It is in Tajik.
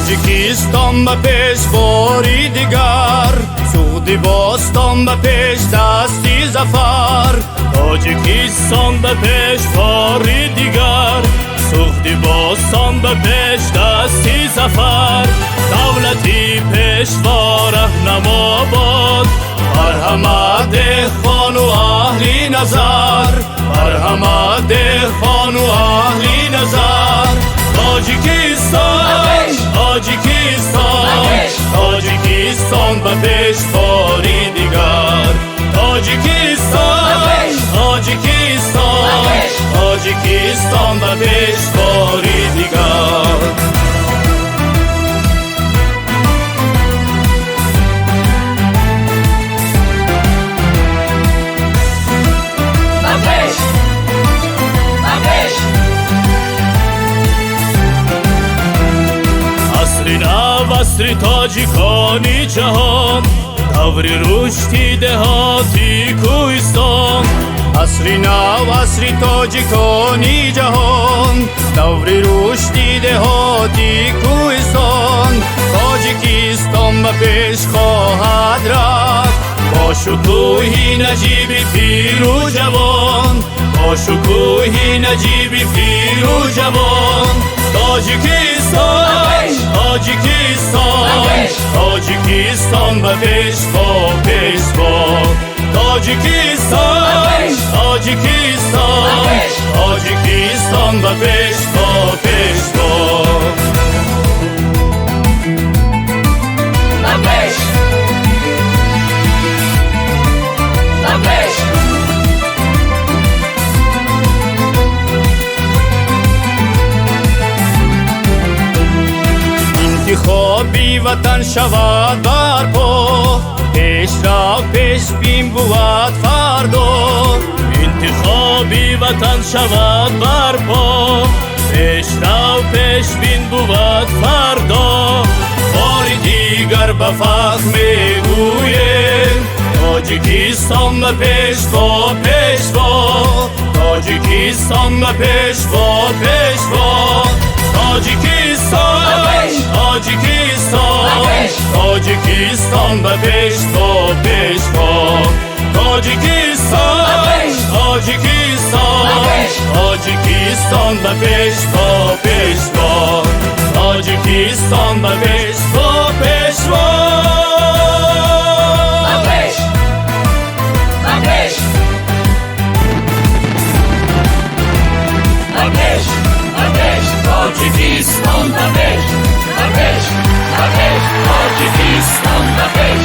Тоҷикистон ба пеш бори дигар, Суғди бостон ба пеш дасти зафар. Тоҷикистон ба пеш бори дигар, Суғди бостон ба пеш дасти зафар. Давлати пешво раҳнамо бод, бар ҳама деҳқону аҳли назар, бар ҳама деҳқону аҳли назар. Тоҷикистон, Тоҷикистон, Тоҷикистон ба пеш бори дигар. Тоҷикистон, Тоҷикистон, Тоҷикистон ба пеш бори дигар. Ба пеш! Ба пеш! Асри нав, асри тоҷикони ҷаҳон, даври рушди деҳоти кӯҳистон. Асри нав, асри тоҷикони ҷаҳон, даври рушди деҳоти кӯҳистон. Тоҷикистон ба пеш хоҳад рафт, бо шукӯҳи наҷиби пиру ҷавон, бо шукӯҳи наҷиби пиру ҷавон. Тоҷикистон, Тоҷикистон, Тоҷикистон ба пеш бо пешво. Тоҷикистон, Тоҷикистон, Тоҷикистон ба пеш бо пешво. Ба пеш! Ба пеш! Интихоби ватан шавад барпо, пешрав пешбин бувад фардо. Интихоби ватан шавад барпо, пешрав пешбин бувад фардо. Бори дигар ба фахр мегӯем, Тоҷикистон ба пеш бо пешво, Тоҷикистон ба пеш бо пешво. Тоҷикистон, Тоҷикистон, Тоҷикистон ба пеш бо пешво. Тоҷикистон, Тоҷикистон, Тоҷикистон ба пеш бо пешво. Тоҷикистон ба пеш бо пешво. Ба пеш! Ба пеш! Ба пеш! Ба пеш! Тоҷикистон ба пеш! Ба пеш! Ба пеш! Тоҷикистон ба пеш!